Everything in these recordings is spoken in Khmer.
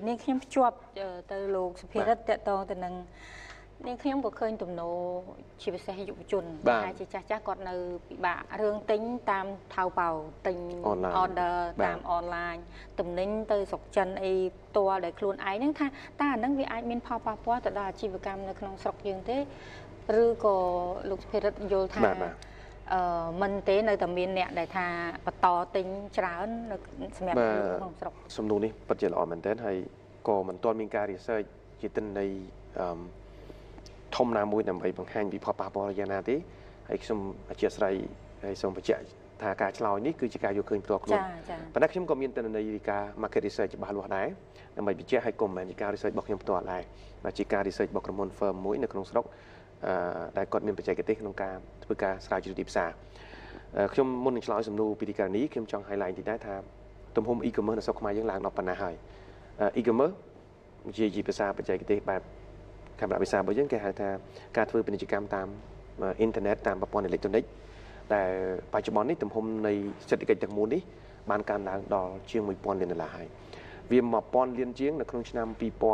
នាងខ្ញុំភ្ជាប់ទៅលោកសុភារិទ្ធតកតងទៅនឹងនាងខ្ញុំក៏ឃើញទំនោរជាពិសេសយុវជនហើយជាចាស់ចាស់គាត់នៅពិបាករឿងទិញតាមថៅប៉ៅទិញ order តាមអនឡាញទំនិញទៅស្រុកចិនអីផ្ទាល់ដោយខ្លួនឯងហ្នឹងថាតើអាហ្នឹងវាអាចមានផលប៉ះពាល់ទៅដល់អាជីវកម្មនៅក្នុងស្រុកយើងទេឬក៏លោកសុភារិទ្ធយល់ថាមិនទេនៅតែមានអ្នកដែលថាបន្តទិញច្រើនសម្រាប់ក្នុងស្រុក សំណួរនេះពិតជាល្អមែនទែនហើយក៏មិនទាន់មានការ research ជាទិន្នន័យធំណាមួយដើម្បីបង្ហាញពីផលប៉ះពាល់យ៉ាងណាទេហើយខ្ញុំអធិស្ឋានហើយសូមបញ្ជាក់ថាការឆ្លើយនេះគឺជាការយកឃើញផ្ទាល់ខ្លួនប៉ុន្តែខ្ញុំក៏មានទិន្នន័យការ market research ច្បាស់លាស់ដែរដើម្បីបញ្ជាក់ឲ្យក៏មិនមែនជាការ research របស់ខ្ញុំផ្ទាល់ដែរបាទជាការ research របស់ក្រុមហ៊ុន firm មួយនៅក្នុងស្រុកដែលគាត់មានបច្ចេកទេសក្នុងការធ្វើការស្រាវជ្រាវទីផ្សារខ្ញុំមុននឹងឆ្លើយសំណួរពីទីករណីខ្ញុំចង់ highlight តិចដែរថាទំហំ e-commerce នៅស្រុកខ្មែរយើងឡើងដល់ប៉ុណ្ណាហើយ e-commerce ជាភាសាបច្ចេកទេសបែបកាមេរ៉ាភាសារបស់យើងគេហៅថាការធ្វើពាណិជ្ជកម្មតាមអ៊ីនធឺណិតតាមប្រព័ន្ធអេឡិចត្រូនិកដែលបច្ចុប្បន្ននេះទំហំនៃសេដ្ឋកិច្ចទាំងមូលនេះបានកើនឡើងដល់ជាង1000លានដុល្លារហើយវា1000លានជាងនៅក្នុងឆ្នាំ2023ប្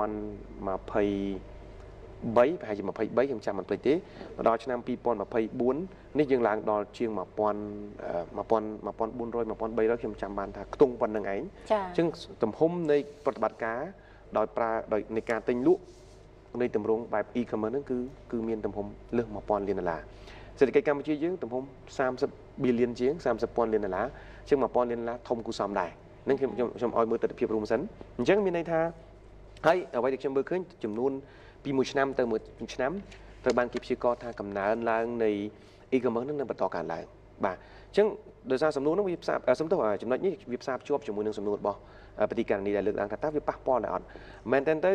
រហែលជា23ខ្ញុំចាំមិនភ្លេចទេមកដល់ឆ្នាំ2024នេះយើងឡើងដល់ជាង1000 1000 1400 1300ខ្ញុំចាំបានថាខ្ទង់ប៉ុណ្្នឹងឯងអញ្ចឹងទំហំនៃប្រតិបត្តិការដោយប្រើដោយនៃការទិញលក់នៃទម្រង់បែប e-commerce ហ្នឹងគឺមានទំហំលើស1000លានដុល្លារសេដ្ឋកិច្ចកម្ពុជាយើងទំហំ30 billion ជាង30ពាន់លានដុល្លារជាង1000លានដុល្លារធំគូសមដែរនឹងខ្ញុំខ្ញុំឲ្យមើលទស្សនវិជ្ជារួមសិនអញ្ចឹងមានន័យថាហើយអ្វីដែលខ្ញុំមើលឃើញចំនួនពីមួយឆ្នាំទៅមួយឆ្នាំត្រូវបានគេព្យាករណ៍ថាកំណើនឡើងនៃ e-commerce នឹងនឹងបន្តកើនឡើងបាទអញ្ចឹងដោយសារសំណួរនោះវាផ្សារសំទោសចំណុចនេះវាផ្សារភ្ជាប់ជាមួយនឹងសំណួររបស់បតិករនីដែលលើកឡើងថាតើវាប៉ះពាល់ដែរអត់មែនតើទៅ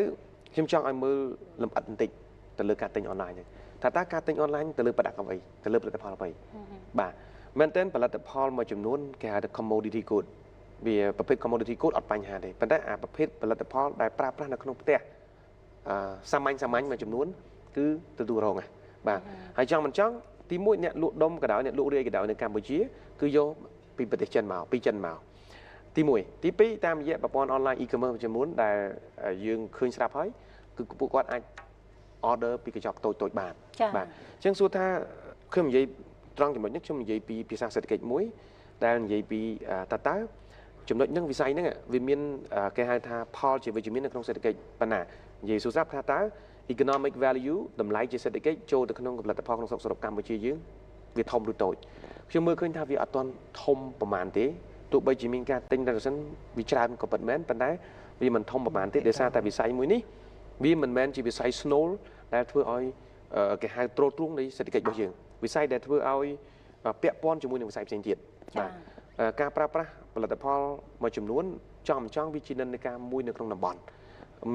ខ្ញុំចង់ឲ្យមើលលម្អិតបន្តិចទៅលើការទិញអនឡាញហ្នឹងថាតើការទិញអនឡាញទៅលើប្រដាប់អ្វីទៅលើផលិតផលអ្វីបាទមែនតើផលិតផលមួយចំនួនគេហៅថា commodity good វាប្រភេទ commodity good អត់បញ្ហាទេប៉ុន្តែអាប្រភេទផលិតផលដែលប្រើប្រាស់នៅក្នុងផ្ទះអឺសាមញ្ញសាមញ្ញមួយចំនួនគឺទទួលរងបាទហើយចង់មិនចង់ទីមួយអ្នកលក់ដុំក៏ដោយអ្នកលក់រាយក៏ដោយនៅកម្ពុជាគឺយកពីប្រទេសចិនមកពីចិនមកទី1ទី2តាមរយៈប្រព័ន្ធអនឡាញ e-commerce មួយចំនួនដែលយើងឃើញស្រាប់ហើយគឺពួកគាត់អាច order ពីកញ្ចប់តូចតូចបានបាទអញ្ចឹងសួរថាខ្ញុំនិយាយត្រង់ចំណុចនេះខ្ញុំនិយាយពីភាសាសេដ្ឋកិច្ចមួយដែលនិយាយពីតើចំណុចហ្នឹងវិស័យហ្នឹងវាមានគេហៅថាផលជាវិជ្ជមាននៅក្នុងសេដ្ឋកិច្ចប៉ុណ្ណានិយាយសួរស្រាប់ថាតើ economic value តម្លៃជាសេដ្ឋកិច្ចចូលទៅក្នុងផលិតផលក្នុងស្រុកសរុបកម្ពុជាយើងវាធំឬតូចខ្ញុំមើលឃើញថាវាអត់ទាន់ធំប្រហែលទេទោះបីជាមានការទិញ transaction វាច្រើនក៏ពិតមែនប៉ុន្តែវាមិនធំប្រហែលទេដោយសារតែវិស័យមួយនេះវាមិនមែនជាវិស័យ ស្នូល ដែលធ្វើឲ្យគេហៅទ្រទ្រង់នៃសេដ្ឋកិច្ចរបស់យើងវិស័យដែលធ្វើឲ្យពាក់ព័ន្ធជាមួយនឹងវិស័យផ្សេងទៀតបាទការប្រើប្រាស់ផលិតផលមួយចំនួនចំចង់វាជានិន្នាការមួយនៅក្នុងតំបន់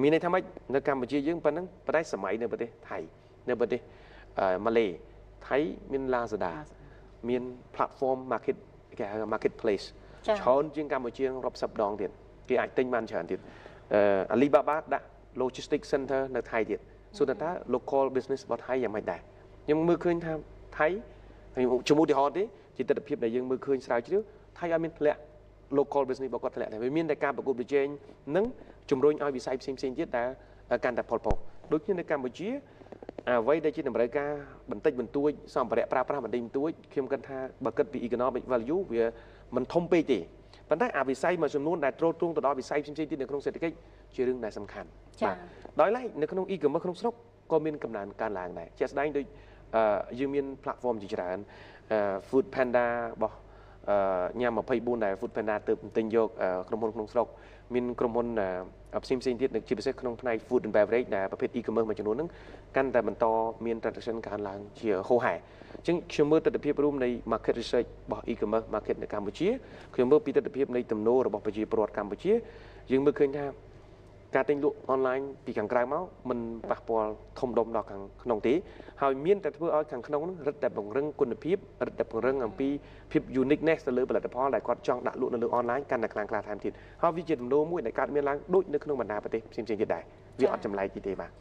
មានន័យថាម៉េចនៅកម្ពុជាយើងប៉ុណ្ណឹងប៉ុន្តែសម័យនៅប្រទេសថៃនៅប្រទេសម៉ាឡេថៃមាន Lazada មាន platform market គេហៅ marketplace ច្រើនជាងកម្ពុជារាប់សិបដងទៀតគេអាចទិញបានច្រើនទៀត Alibaba ដាក់ logistic center នៅថៃទៀតសួរថា local business របស់ថៃយ៉ាងម៉េចដែរខ្ញុំមើលឃើញថាថៃខ្ញុំឧទាហរណ៍ទេជាទស្សនវិជ្ជាដែលយើងមើលឃើញស្រាវជ្រាវថៃអត់មានធ្លាក់ local business របស់គាត់ធ្លាក់ដែរវាមានតែការប្រកួតប្រជែងនិងជំរុញឲ្យវិស័យផ្សេងផ្សេងទៀតដែលកាន់តែផុលផុសដូចគ្នានៅកម្ពុជាអ្វីដែលជាតម្រូវការបន្តិចបន្តួចសម្ភារៈប្រើប្រាស់បន្តិចបន្តួចខ្ញុំគិតថាបើគិតពី economic value វាមិនធំពេកទេប៉ុន្តែអាវិស័យមួយចំនួនដែលទ្រទ្រង់ទៅដល់វិស័យផ្សេងៗទៀតនៅក្នុងសេដ្ឋកិច្ចជារឿងដែលសំខាន់បាទដោយឡែកនៅក្នុង e-commerce ក្នុងស្រុកក៏មានកំណើនកើនឡើងដែរជាក់ស្ដែងដូចយើងមាន platform ជាច្រើន Food Panda របស់ញ៉ាំ24ដែល Food Panda ទើបទិញយកក្រុមហ៊ុនក្នុងស្រុកមានក្រុមហ៊ុនផ្សេងផ្សេងទៀតជាពិសេសក្នុងផ្នែក food and beverage ដែលប្រភេទ e-commerce មួយចំនួនហ្នឹងកាន់តែបន្តមាន transaction កើនឡើងជាហូរហែអញ្ចឹងខ្ញុំមើលទស្សនវិជ្ជារួមនៃ market research របស់ e-commerce market នៅកម្ពុជាខ្ញុំមើលពីទស្សនវិជ្ជានៃទំនោររបស់ប្រជាពលរដ្ឋកម្ពុជាយើងមើលឃើញថាការទិញលក់អនឡាញពីខាងក្រៅមកមិនប៉ះពាល់ធំដុំដល់ខាងក្នុងទេហើយមានតែធ្វើឲ្យខាងក្នុងហ្នឹងរឹតតែពង្រឹងគុណភាពរឹតតែពង្រឹងអំពីភាព uniqueness ទៅលើផលិតផលដែលគាត់ចង់ដាក់លក់នៅលើអនឡាញកាន់តែខ្លាំងក្លាថែមទៀតហើយវាជាទំនោរមួយដែលកើតមានឡើងដូចនៅក្នុងបណ្ដាប្រទេសផ្សេងៗទៀតដែរវាអត់ចម្លែកទេបាទ។